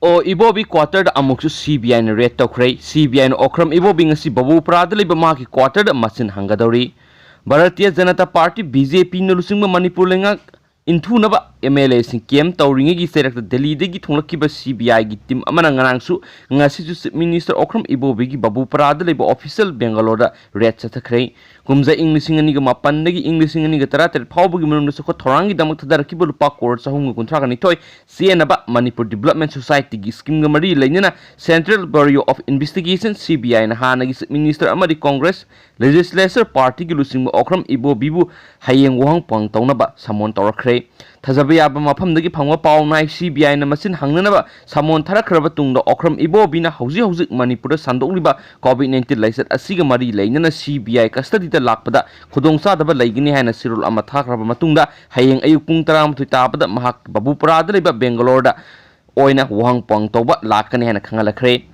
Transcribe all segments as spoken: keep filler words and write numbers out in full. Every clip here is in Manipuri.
ꯑꯣ ꯏꯕꯣꯕꯤ ꯀ꯭ꯋꯥꯇꯔꯗ ꯑꯃꯨꯛꯁꯨ ꯁꯤ ꯕꯤ ꯑꯥꯏꯅ ꯔꯦꯗ ꯇꯧꯈ꯭ꯔꯦ꯫ ꯁꯤ ꯕꯤ ꯑꯥꯏꯅ ꯑꯣꯀ꯭ꯔꯝ ꯏꯕꯣꯕꯤ ꯉꯁꯤ ꯕꯕꯨꯄꯨꯔꯥꯗ ꯂꯩꯕ ꯃꯍꯥꯛꯀꯤ ꯀ꯭ꯋꯥꯇꯔꯗ ꯃꯆꯤꯟ ꯍꯪꯒꯗꯧꯔꯤ꯫ Bharatiya Janata party, B J ꯄꯤꯅ ꯂꯨꯆꯤꯡꯕ ꯃꯅꯤꯄꯨꯔ ꯂꯩꯉꯥꯛ ꯏꯟꯊꯨꯅꯕ ꯑꯦꯝ ꯑꯦꯜ ꯑꯦꯁꯤꯡ ꯀꯦꯝ ꯇꯧꯔꯤꯉꯩꯒꯤ ꯆꯩꯔꯛꯇ ꯗꯦꯜꯂꯤꯗꯒꯤ ꯊꯣꯡꯂꯛꯈꯤꯕ ꯁꯤ ꯕꯤ ꯑꯥꯏꯒꯤ ꯇꯤꯝ ꯑꯃꯅ ꯉꯔꯥꯡꯁꯨ ꯉꯁꯤꯁꯨ ꯆꯤꯐ ꯃꯤꯅꯤꯁꯇꯔ ꯑꯣꯀ꯭ꯔꯝ ꯏꯕꯣꯕꯤꯒꯤ ꯕꯕꯨꯄꯨꯔꯥꯗ ꯂꯩꯕ ꯑꯣꯐꯤꯁꯤꯌꯦꯜ ꯕꯦꯡꯒꯂꯣꯔꯗ ꯔꯦꯗ ꯆꯠꯊꯈ꯭ꯔꯦ꯫ ꯀꯨꯝꯖꯥ ꯏꯪ ꯂꯤꯁꯤꯡ ꯑꯅꯤꯒ ꯃꯥꯄꯟꯗꯒꯤ ꯏꯪ ꯂꯤꯁꯤꯡ ꯑꯅꯤꯒ ꯇꯔꯥꯇꯔꯦꯠ ꯐꯥꯎꯕꯒꯤ ꯃꯅꯨꯡꯗ ꯆꯥꯎꯈꯠ ꯊꯧꯔꯥꯡꯒꯤꯗꯃꯛ ꯊꯥꯗꯔꯛꯈꯤꯕ ꯂꯨꯄꯥ ꯀꯣꯔ ꯆꯍꯨꯝꯒ ꯀꯨꯟꯊ꯭ꯔꯥꯒ ꯅꯤꯊꯣꯏ ꯆꯦꯟꯅꯕ ꯃꯅꯤꯄꯨꯔ ꯗꯤꯕꯦꯂꯞꯃꯦꯟ ꯁꯣꯁꯥꯏꯇꯤꯒꯤ ꯁ꯭ꯀꯤꯝꯒ ꯃꯔꯤ ꯂꯩꯅꯅ Central Bureau of Investigation, C B ꯑꯥꯏꯅ ꯍꯥꯟꯅꯒꯤ ꯆꯤꯐ ꯃꯤꯅꯤꯁꯇꯔ ꯑꯃꯗꯤ ꯀꯣꯡꯒ꯭ꯔꯦꯁ ꯂꯦꯖꯤꯁꯂꯦꯆꯔ ꯄꯥꯔꯇꯤꯒꯤ ꯂꯨꯆꯤꯡꯕ ꯑꯣꯀ꯭ꯔꯝ ꯏꯕꯣꯕꯤꯕꯨ ꯍꯌꯦꯡ ꯋꯥꯍꯪ ꯄꯥꯎꯍꯪ ꯇꯧꯅꯕ ꯁꯃꯣꯟ ꯇꯧꯔꯛꯈ꯭ꯔꯦ꯫ ꯊꯥꯖꯕ ꯌꯥꯕ ꯃꯐꯝꯗꯒꯤ ꯐꯪꯕ ꯄꯥꯎꯅ ꯍꯥꯏ, ꯁꯤ ꯕꯤ ꯑꯥꯏꯅ ꯃꯆꯤꯟ ꯍꯪꯅꯅꯕ ꯁꯃꯣꯟ ꯊꯥꯔꯛꯈ꯭ꯔꯕ ꯇꯨꯡꯗ ꯑꯣꯀ꯭ꯔꯝ ꯏꯕꯣꯕꯤꯅ ꯍꯧꯖꯤꯛ ꯍꯧꯖꯤꯛ ꯃꯅꯤꯄꯨꯔꯗ ꯁꯟꯗꯣꯛꯂꯤꯕ ꯀꯣꯚꯤꯗ ꯅꯥꯏꯟꯇꯤꯟ ꯂꯥꯏꯆꯠ ꯑꯁꯤꯒ ꯃꯔꯤ ꯂꯩꯅꯅ ꯁꯤ ꯕꯤ ꯑꯥꯏ ꯀꯁꯇꯗꯤꯗ ꯂꯥꯛꯄꯗ ꯈꯨꯗꯣꯡꯆꯥꯗꯕ ꯂꯩꯒꯅꯤ ꯍꯥꯏꯅ ꯁꯤꯔꯣꯜ ꯑꯃ ꯊꯥꯈ꯭ꯔꯕ ꯃꯇꯨꯡꯗ ꯍꯌꯦꯡ ꯑꯌꯨꯛ ꯄꯨꯡ ꯇꯔꯥꯃꯥꯊꯣꯏ ꯇꯥꯕꯗ ꯃꯍꯥꯛ ꯕꯕꯨꯄꯨꯔꯥꯗ ꯂꯩꯕ ꯕꯦꯡꯒꯂꯣꯔꯗ ꯑꯣꯏꯅ ꯋꯥꯍꯪ ꯄꯥꯎꯍꯪ ꯇꯧꯕ ꯂꯥꯛꯀꯅꯤ ꯍꯥꯏꯅ ꯈꯪꯍꯜꯂꯛꯈ꯭ꯔꯦ꯫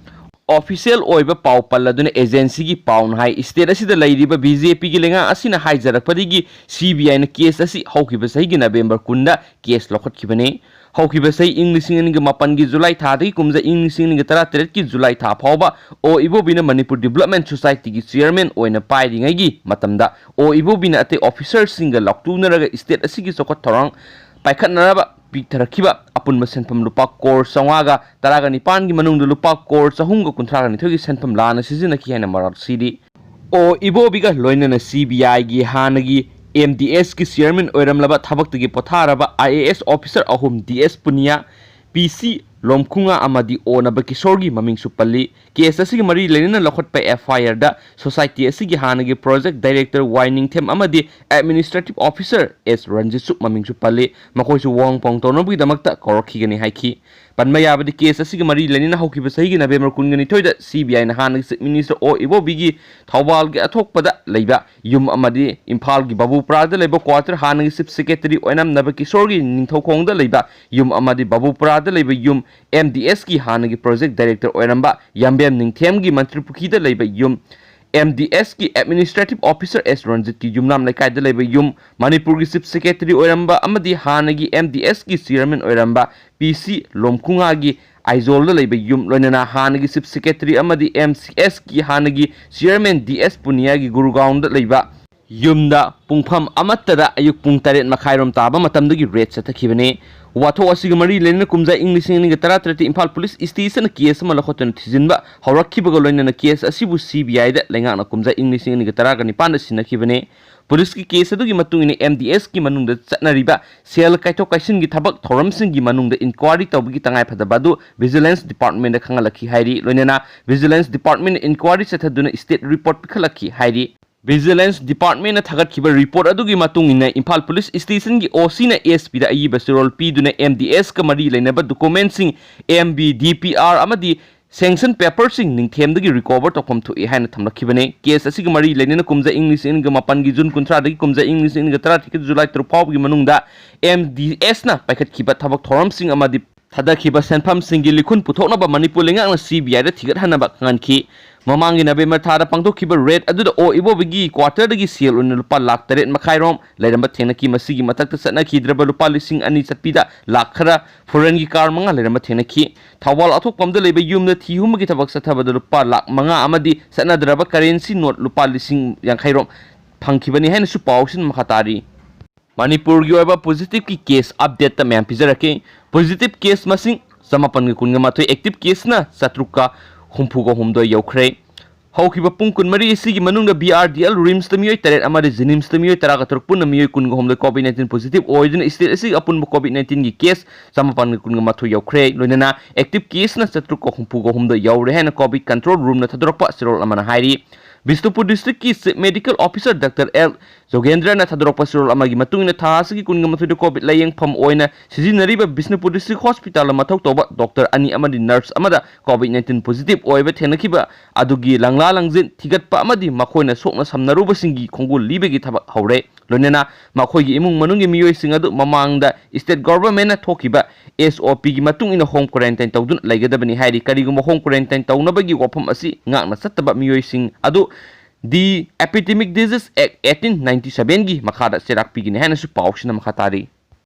ꯑꯣꯐꯤꯁꯤꯌꯦꯜ ꯑꯣꯏꯕ ꯄꯥꯎ ꯄꯜꯂꯗꯨꯅ ꯑꯦꯖꯦꯟꯁꯤꯒꯤ ꯄꯥꯎꯅ ꯍꯥꯏ, ꯁ꯭ꯇꯦꯠ ꯑꯁꯤꯗ ꯂꯩꯔꯤꯕ ꯕꯤ ꯖꯦ ꯄꯤꯒꯤ ꯂꯩꯉꯥꯛ ꯑꯁꯤꯅ ꯍꯥꯏꯖꯔꯛꯄꯗꯒꯤ ꯁꯤ ꯕꯤ ꯑꯥꯏꯅ ꯀꯦꯁ ꯑꯁꯤ ꯍꯧꯈꯤꯕ ꯆꯍꯤꯒꯤ ꯅꯕꯦꯝꯕꯔ ꯀꯨꯟꯗ ꯀꯦꯁ ꯂꯧꯈꯠꯈꯤꯕꯅꯤ꯫ ꯍꯧꯈꯤꯕ ꯆꯍꯤ ꯏꯪ ꯂꯤꯁꯤꯡ ꯑꯅꯤꯒ ꯃꯥꯄꯟꯒꯤ ꯖꯨꯂꯥꯏ ꯊꯥꯗꯒꯤ ꯀꯨꯝꯖꯥ ꯏꯪ ꯂꯤꯁꯤꯡ ꯑꯅꯤꯒ ꯇꯔꯥꯇꯔꯦꯠꯀꯤ ꯖꯨꯂꯥꯏ ꯊꯥ ꯐꯥꯎꯕ ꯑꯣ ꯏꯕꯣꯕꯤꯅ ꯃꯅꯤꯄꯨꯔ ꯗꯤꯕꯦꯂꯞꯃꯦꯟ ꯁꯣꯁꯥꯏꯇꯤꯒꯤ ꯆꯤꯌꯔꯃꯦꯟ ꯑꯣꯏꯅ ꯄꯥꯏꯔꯤꯉꯩꯒꯤ ꯃꯇꯝꯗ ꯑꯣ ꯏꯕꯣꯕꯤꯅ ꯑꯇꯩ ꯑꯣꯐꯤꯁꯔꯁꯤꯡꯒ ꯂꯥꯎꯊꯣꯛꯅꯔꯒ ꯁ꯭ꯇꯦꯠ ꯑꯁꯤꯒꯤ ꯆꯥꯎꯈꯠ ꯊꯧꯔꯥꯡ ꯄꯥꯏꯈꯠꯅꯅꯕ ꯄꯤꯊꯔꯛꯈꯤꯕ ꯑꯄꯨꯟꯕ ꯁꯦꯟꯐꯝ ꯂꯨꯄꯥ ꯀꯣꯔ ꯆꯥꯝꯃꯉꯥꯒ ꯇꯔꯥꯒ ꯅꯤꯄꯥꯟꯒꯤ ꯃꯅꯨꯡꯗ ꯂꯨꯄꯥ ꯀꯣꯔ ꯆꯍꯨꯝꯒ ꯀꯨꯟꯊ꯭ꯔꯥꯒ ꯅꯤꯊꯣꯏꯒꯤ ꯁꯦꯟꯐꯝ ꯂꯥꯟꯅ ꯁꯤꯖꯤꯟꯅꯈꯤ ꯍꯥꯏꯅ ꯃꯔꯥꯜ ꯁꯤꯔꯤ꯫ ꯑꯣ ꯏꯕꯣꯕꯤꯒ ꯂꯣꯏꯅꯅ ꯁꯤ ꯕꯤ ꯑꯥꯏꯒꯤ ꯍꯥꯟꯅꯒꯤ ꯑꯦꯝ ꯗꯤ ꯑꯦꯁꯀꯤ ꯆꯤꯌꯔꯃꯦꯟ ꯑꯣꯏꯔꯝꯂꯕ ꯊꯕꯛꯇꯒꯤ ꯄꯣꯊꯥꯔꯕ ꯑꯥꯏ ꯑꯦ ꯑꯦꯁ ꯑꯣꯐꯤꯁꯔ ꯑꯍꯨꯝ, ꯗꯤ ꯑꯦꯁ ꯄꯨꯅꯤꯌꯥ, ꯄꯤ ꯁꯤ ꯂꯣꯝꯈꯨꯉꯥ ꯑꯃꯗꯤ ꯑꯣ ꯅꯕꯀꯤꯁꯣꯔꯒꯤ ꯃꯃꯤꯡꯁꯨ ꯄꯜꯂꯤ꯫ ꯀꯦꯁ ꯑꯁꯤꯒ ꯃꯔꯤ ꯂꯩꯅꯅ ꯂꯧꯈꯠꯄ ꯑꯦꯐ ꯑꯥꯏ ꯑꯥꯔꯗ ꯁꯣꯁꯥꯏꯇꯤ ꯑꯁꯤꯒꯤ ꯍꯥꯟꯅꯒꯤ ꯄ꯭ꯔꯣꯖꯦꯛ ꯗꯥꯏꯔꯦꯛꯇꯔ ꯋꯥꯏ ꯅꯤꯡꯊꯦꯝ ꯑꯃꯗꯤ ꯑꯦꯗꯃꯤꯅꯤꯁꯇ꯭ꯔꯦꯇꯤꯚ ꯑꯣꯐꯤꯁꯔ ꯑꯦꯁ ꯔꯟꯖꯤꯠꯁꯨ ꯃꯃꯤꯡꯁꯨ ꯄꯜꯂꯤ꯫ ꯃꯈꯣꯏꯁꯨ ꯋꯥꯍꯪ ꯄꯥꯎꯍꯪ ꯇꯧꯅꯕꯒꯤꯗꯃꯛꯇ ꯀꯧꯔꯛꯈꯤꯒꯅꯤ ꯍꯥꯏꯈꯤ꯫ ꯄꯟꯕ ꯌꯥꯕꯗꯤ, ꯀꯦꯁ ꯑꯁꯤꯒ ꯃꯔꯤ ꯂꯩꯅꯅ ꯍꯧꯈꯤꯕ ꯆꯍꯤꯒꯤ ꯅꯕꯦꯝꯕꯔ ꯀꯨꯟꯒ ꯅꯤꯊꯣꯏꯗ ꯁꯤ ꯕꯤ ꯑꯥꯏꯅ ꯍꯥꯟꯅꯒꯤ ꯆꯤꯐ ꯃꯤꯅꯤꯁꯇꯔ ꯑꯣ ꯏꯕꯣꯕꯤꯒꯤ ꯊꯧꯕꯥꯜꯒꯤ ꯑꯊꯣꯛꯄꯗ ꯂꯩꯕ ꯌꯨꯝ ꯑꯃꯗꯤ ꯏꯝꯐꯥꯜꯒꯤ ꯕꯕꯨꯄꯨꯔꯥꯗ ꯂꯩꯕ ꯀ꯭ꯋꯥꯇꯔ, ꯍꯥꯟꯅꯒꯤ ꯆꯤꯐ ꯁꯦꯀ꯭ꯔꯦꯇꯔꯤ ꯑꯣꯏꯔꯝꯅꯕ ꯀꯤꯁꯣꯔꯒꯤ ꯅꯤꯡꯊꯧꯈꯣꯡꯗ ꯂꯩꯕ ꯌꯨꯝ ꯑꯃꯗꯤ ꯕꯕꯨꯄꯨꯔꯥꯗ ꯂꯩꯕ ꯌꯨꯝ, ꯑꯦꯝ ꯗꯤ ꯑꯦꯁꯀꯤ ꯍꯥꯟꯅꯒꯤ ꯄ꯭ꯔꯣꯖꯦꯛ ꯗꯥꯏꯔꯦꯛꯇꯔ ꯑꯣꯏꯔꯝꯕ ꯌꯥꯝꯕꯦꯝ ꯅꯤꯡꯊꯦꯝꯒꯤ ꯃꯟꯇ꯭ꯔꯤꯄꯨꯈ꯭ꯔꯤꯗ ꯂꯩꯕ ꯌꯨꯝ, ꯑꯦꯝ ꯗꯤ ꯑꯦꯁꯀꯤ ꯑꯦꯗꯃꯤꯅꯤꯁꯇ꯭ꯔꯦꯇꯤꯚ ꯑꯣꯐꯤꯁꯔ ꯑꯦꯁ ꯔꯟꯖꯤꯠꯀꯤ ꯌꯨꯝꯅꯥꯝ ꯂꯩꯀꯥꯏꯗ ꯂꯩꯕ ꯌꯨꯝ, ꯃꯅꯤꯄꯨꯔꯒꯤ ꯆꯤꯐ ꯁꯦꯀ꯭ꯔꯦꯇꯔꯤ ꯑꯣꯏꯔꯝꯕ ꯑꯃꯗꯤ ꯍꯥꯟꯅꯒꯤ ꯑꯦꯝ ꯗꯤ ꯑꯦꯁꯀꯤ ꯆꯤꯌꯔꯃꯦꯟ ꯑꯣꯏꯔꯝꯕ ꯄꯤ ꯁꯤ ꯂꯣꯝꯈꯨꯉꯥꯒꯤ ꯑꯥꯏꯖꯣꯜꯗ ꯂꯩꯕ ꯌꯨꯝ, ꯂꯣꯏꯅꯅ ꯍꯥꯟꯅꯒꯤ Chief Secretary ꯑꯃꯗꯤ M C S ꯀꯤ ꯍꯥꯟꯅꯒꯤ Chairman D S ꯄꯨꯅꯤꯌꯥꯒꯤ ꯒꯨꯔꯒꯥꯎꯟꯗ ꯂꯩꯕ ꯌꯨꯝꯗ ꯄꯨꯡꯐꯝ ꯑꯃꯠꯇꯗ ꯑꯌꯨꯛ ꯄꯨꯡ ꯇꯔꯦꯠ ꯃꯈꯥꯏꯔꯣꯝ ꯇꯥꯕ ꯃꯇꯝꯗꯒꯤ ꯔꯦꯗ ꯆꯠꯊꯈꯤꯕꯅꯤ꯫ ꯋꯥꯊꯣꯛ ꯑꯁꯤꯒ ꯃꯔꯤ ꯂꯩꯅꯅ ꯀꯨꯝꯖꯥ ꯏꯪ ꯂꯤꯁꯤꯡ ꯑꯅꯤꯒ ꯇꯔꯥꯇꯔꯦꯠꯇ ꯏꯝꯐꯥꯜ ꯄꯨꯂꯤꯁ ꯁ꯭ꯇꯦꯁꯟꯅ ꯀꯦꯁ ꯑꯃ ꯂꯧꯈꯠꯇꯨꯅ ꯊꯤꯖꯤꯟꯕ ꯍꯧꯔꯛꯈꯤꯕꯒ ꯂꯣꯏꯅꯅ ꯀꯦꯁ ꯑꯁꯤꯕꯨ C B I ꯗ ꯂꯩꯉꯥꯛꯅ ꯀꯨꯝꯖꯥ ꯏꯪ ꯂꯤꯁꯤꯡ ꯑꯅꯤꯒ ꯇꯔꯥꯒ ꯅꯤꯄꯥꯟꯗ ꯁꯤꯟꯅꯈꯤꯕꯅꯤ꯫ ꯄꯨꯂꯤꯁꯀꯤ ꯀꯦꯁ ꯑꯗꯨꯒꯤ ꯃꯇꯨꯡ ꯏꯟꯅ M D S ꯀꯤ ꯃꯅꯨꯡꯗ ꯆꯠꯅꯔꯤꯕ ꯁꯦꯜ ꯀꯥꯏꯊꯣꯛ ꯀꯥꯏꯁꯤꯟꯒꯤ ꯊꯕꯛ ꯊꯧꯔꯝꯁꯤꯡꯒꯤ ꯃꯅꯨꯡꯗ ꯏꯟꯀ꯭ꯋꯥꯔꯤ ꯇꯧꯕꯒꯤ ꯇꯉꯥꯏꯐꯗꯕ ꯑꯗꯨ Vigilance Department ꯗ ꯈꯪꯍꯜꯂꯛꯈꯤ ꯍꯥꯏꯔꯤ꯫ ꯂꯣꯏꯅꯅ Vigilance Department ꯅ ꯏꯟꯀ꯭ꯋꯥꯔꯤ ꯆꯠꯊꯗꯨꯅ ꯁ꯭ꯇꯦꯠ ꯔꯤꯄꯣꯔꯠ ꯄꯤꯈꯠꯂꯛꯈꯤ ꯍꯥꯏꯔꯤ꯫ Vigilance Department ꯅ ꯊꯥꯒꯠꯈꯤꯕ ꯔꯤꯄꯣꯔꯠ ꯑꯗꯨꯒꯤ ꯃꯇꯨꯡ ꯏꯟꯅ ꯏꯝꯐꯥꯜ ꯄꯨꯂꯤꯁ ꯁ꯭ꯇꯦꯁꯟꯒꯤ O C ꯅ S P ꯗ ꯑꯏꯕ ꯆꯦꯔꯣꯜ ꯄꯤꯗꯨꯅ M D S ꯀ ꯃꯔꯤ ꯂꯩꯅꯕ ꯗꯣꯀꯨꯃꯦꯟꯁꯤꯡ, M B D P R ꯑꯃꯗꯤ ꯁꯦꯡꯁꯟ ꯄꯦꯄꯔꯁꯤꯡ ꯅꯤꯡꯊꯦꯝꯗꯒꯤ ꯔꯤꯀꯣꯚꯔ ꯇꯧꯐꯝ ꯊꯣꯛꯏ ꯍꯥꯏꯅ ꯊꯝꯂꯛꯈꯤꯕꯅꯤ꯫ ꯀꯦꯁ ꯑꯁꯤꯒ ꯃꯔꯤ ꯂꯩꯅꯅ ꯀꯨꯝꯖꯥ ꯏꯪ ꯂꯤꯁꯤꯡ ꯑꯅꯤꯒ ꯃꯥꯄꯟꯒꯤ ꯖꯨꯟ ꯀꯨꯟꯊ꯭ꯔꯥꯗꯒꯤ ꯀꯨꯝꯖꯥ ꯏꯪ ꯂꯤꯁꯤꯡ ꯑꯅꯤꯒ ꯇꯔꯥꯇꯔꯦꯠꯀꯤ ꯖꯨꯂꯥꯏ ꯇꯔꯨꯛ ꯐꯥꯎꯕꯒꯤ ꯃꯅꯨꯡꯗ M D S ꯅ ꯄꯥꯏꯈꯠꯈꯤꯕ ꯊꯕꯛ ꯊꯧꯔꯝꯁꯤꯡ ꯑꯃꯗꯤ ꯊꯥꯗꯈꯤꯕ ꯁꯦꯟꯐꯝꯁꯤꯡꯒꯤ ꯂꯤꯈꯨꯟ ꯄꯨꯊꯣꯛꯅꯕ ꯃꯅꯤꯄꯨꯔ ꯂꯩꯉꯥꯛꯅ C B I ꯗ ꯊꯤꯒꯠꯍꯟꯅꯕ ꯈꯪꯍꯟꯈꯤ꯫ ꯃꯃꯥꯡꯒꯤ ꯅꯕꯦꯝꯕꯔ ꯊꯥꯗ ꯄꯥꯡꯊꯣꯛꯈꯤꯕ ꯔꯦꯗ ꯑꯗꯨꯗ ꯑꯣ ꯏꯕꯣꯕꯤꯒꯤ ꯀ꯭ꯋꯥꯇꯔꯗꯒꯤ ꯁꯦꯜ ꯑꯣꯏꯅ ꯂꯨꯄꯥ ꯂꯥꯈ ꯇꯔꯦꯠ ꯃꯈꯥꯏꯔꯣꯝ ꯂꯩꯔꯝꯕ ꯊꯦꯡꯅꯈꯤ꯫ ꯃꯁꯤꯒꯤ ꯃꯊꯛꯇ ꯆꯠꯅꯈꯤꯗ꯭ꯔꯕ ꯂꯨꯄꯥ ꯂꯤꯁꯤꯡ ꯑꯅꯤ ꯆꯠꯄꯤꯗ ꯂꯥꯈ ꯈꯔ, ꯐꯣꯔꯦꯟꯒꯤ ꯀꯥꯔ ꯃꯉꯥ ꯂꯩꯔꯝꯕ ꯊꯦꯡꯅꯈꯤ꯫ ꯊꯧꯕꯥꯜ ꯑꯊꯣꯛꯄꯝꯗ ꯂꯩꯕ ꯌꯨꯝꯗ ꯊꯤ ꯍꯨꯝꯕꯒꯤ ꯊꯕꯛ ꯆꯠꯊꯕꯗ ꯂꯨꯄꯥ ꯂꯥꯈ ꯃꯉꯥ ꯑꯃꯗꯤ ꯆꯠꯅꯗ꯭ꯔꯕ ꯀꯔꯦꯟꯁꯤ ꯅꯣꯠ ꯂꯨꯄꯥ ꯂꯤꯁꯤꯡ ꯌꯥꯡꯈꯩꯔꯣꯝ ꯐꯪꯈꯤꯕꯅꯤ ꯍꯥꯏꯅꯁꯨ ꯄꯥꯎꯁꯤꯅ ꯃꯈꯥ ꯇꯥꯔꯤ꯫ ꯃꯅꯤꯄꯨꯔꯒꯤ ꯑꯣꯏꯕ ꯄꯣꯖꯤꯇꯤꯚꯀꯤ ꯀꯦꯁ ꯑꯞꯗꯦꯠꯇ ꯃꯌꯥꯝ ꯄꯤꯖꯔꯛꯀꯦ꯫ ꯄꯣꯖꯤꯇꯤꯚ ꯀꯦꯁ ꯃꯁꯤꯡ ꯆꯃꯥꯄꯟꯒ ꯀꯨꯟꯒ ꯃꯥꯊꯣꯏ, ꯑꯦꯛꯇꯤꯚ ꯀꯦꯁꯅ ꯆꯥꯇ꯭ꯔꯨꯛꯀ ꯍꯨꯝꯐꯨꯒ ꯍꯨꯝꯗꯣꯏ ꯌꯧꯈ꯭ꯔꯦ꯫ ꯍꯧꯈꯤꯕ ꯄꯨꯡ ꯀꯨꯟꯃꯔꯤ ꯑꯁꯤꯒꯤ ꯃꯅꯨꯡꯗ B R D L ꯔꯤꯝꯁꯇ ꯃꯤꯑꯣꯏ ꯇꯔꯦꯠ ꯑꯃꯗꯤ ꯖꯤꯅꯤꯝꯁꯇ ꯃꯤꯑꯣꯏ ꯇꯔꯥꯒ ꯇꯔꯨꯛ, ꯄꯨꯟꯅ ꯃꯤꯑꯣꯏ ꯀꯨꯟꯒ ꯍꯨꯝꯗꯣꯏ ꯀꯣꯚꯤꯗ ꯅꯥꯏꯟꯇꯤꯟ ꯄꯣꯖꯤꯇꯤꯚ ꯑꯣꯏꯗꯨꯅ ꯁ꯭ꯇꯦꯠ ꯑꯁꯤꯒꯤ ꯑꯄꯨꯟꯕ ꯀꯣꯚꯤꯗ ꯅꯥꯏꯟꯇꯤꯟꯒꯤ ꯀꯦꯁ ꯆꯃꯥꯄꯟꯒ ꯀꯨꯟꯒ ꯃꯥꯊꯣꯏ ꯌꯧꯈ꯭ꯔꯦ꯫ ꯂꯣꯏꯅꯅ ꯑꯦꯛꯇꯤꯚ ꯀꯦꯁꯅ ꯆꯥꯇ꯭ꯔꯨꯛꯀ ꯍꯨꯝꯐꯨꯒ ꯍꯨꯝꯗꯣꯏ ꯌꯧꯔꯦ ꯍꯥꯏꯅ ꯀꯣꯚꯤꯗ ꯀꯟꯇ꯭ꯔꯣꯜ ꯔꯨꯝꯅ ꯊꯥꯗꯣꯔꯛꯄ ꯆꯦꯔꯣꯜ ꯑꯃꯅ ꯍꯥꯏꯔꯤ꯫ ꯕꯤꯁꯅꯨꯄꯨꯔ ꯗꯤꯁꯇ꯭ꯔꯤꯛꯀꯤ chief medical officer doctor L ꯖꯣꯒꯦꯟꯗ꯭ꯔꯅ ꯊꯥꯗꯣꯔꯛꯄ ꯆꯦꯔꯣꯜ ꯑꯃꯒꯤ ꯃꯇꯨꯡ ꯏꯟꯅ, ꯊꯥ ꯑꯁꯤꯒꯤ ꯀꯨꯟꯒ ꯃꯥꯊꯣꯏꯗ ꯀꯣꯚꯤꯗ ꯂꯥꯌꯦꯡꯐꯝ ꯑꯣꯏꯅ ꯁꯤꯖꯤꯟꯅꯔꯤꯕ ꯕꯤꯁꯅꯨꯄꯨꯔ ꯗꯤꯁꯇ꯭ꯔꯤꯛ ꯍꯣꯁꯄꯤꯇꯥꯜꯗ ꯃꯊꯧ ꯇꯧꯕ ꯗꯣꯛꯇꯔ ꯑꯅꯤ ꯑꯃꯗꯤ ꯅꯔꯁ ꯑꯃꯗ ꯀꯣꯚꯤꯗ ꯅꯥꯏꯟꯇꯤꯟ ꯄꯣꯖꯤꯇꯤꯚ ꯑꯣꯏꯕ ꯊꯦꯡꯅꯈꯤꯕ ꯑꯗꯨꯒꯤ ꯂꯪꯂꯥ ꯂꯪꯖꯤꯟ ꯊꯤꯒꯠꯄ ꯑꯃꯗꯤ ꯃꯈꯣꯏꯅ ꯁꯣꯛꯅ ꯁꯝꯅꯔꯨꯕꯁꯤꯡꯒꯤ ꯈꯣꯡꯒꯨꯜ ꯂꯤꯕꯒꯤ ꯊꯕꯛ ꯍꯧꯔꯦ꯫ ꯂꯣꯏꯅꯅ ꯃꯈꯣꯏꯒꯤ ꯏꯃꯨꯡ ꯃꯅꯨꯡꯒꯤ ꯃꯤꯑꯣꯏꯁꯤꯡ ꯑꯗꯨ ꯃꯃꯥꯡꯗ ꯁ꯭ꯇꯦꯠ ꯒꯣꯚꯔꯟꯃꯦꯟꯠꯅ ꯊꯣꯛꯈꯤꯕ S O P ꯒꯤ ꯃꯇꯨꯡ ꯏꯟꯅ ꯍꯣꯝ ꯀ꯭ꯋꯥꯔꯦꯟꯇꯥꯏꯟ ꯇꯧꯗꯨꯅ ꯂꯩꯒꯗꯕꯅꯤ ꯍꯥꯏꯔꯤ꯫ ꯀꯔꯤꯒꯨꯝꯕ ꯍꯣꯝ ꯀ꯭ꯋꯥꯔꯦꯟꯇꯥꯏꯟ ꯇꯧꯅꯕꯒꯤ ꯋꯥꯐꯝ ꯑꯁꯤ ꯉꯥꯛꯅ ꯆꯠꯇꯕ ꯃꯤꯑꯣꯏꯁꯤꯡ ꯑꯗꯨ The Epidemic Disease Act eighteen ninety seven ꯒꯤ ꯃꯈꯥꯗ ꯆꯩꯔꯥꯛ ꯄꯤꯒꯅꯤ ꯍꯥꯏꯅꯁꯨ ꯄꯥꯎꯁꯤꯅ ꯃꯈꯥ ꯇꯥꯔꯤ꯫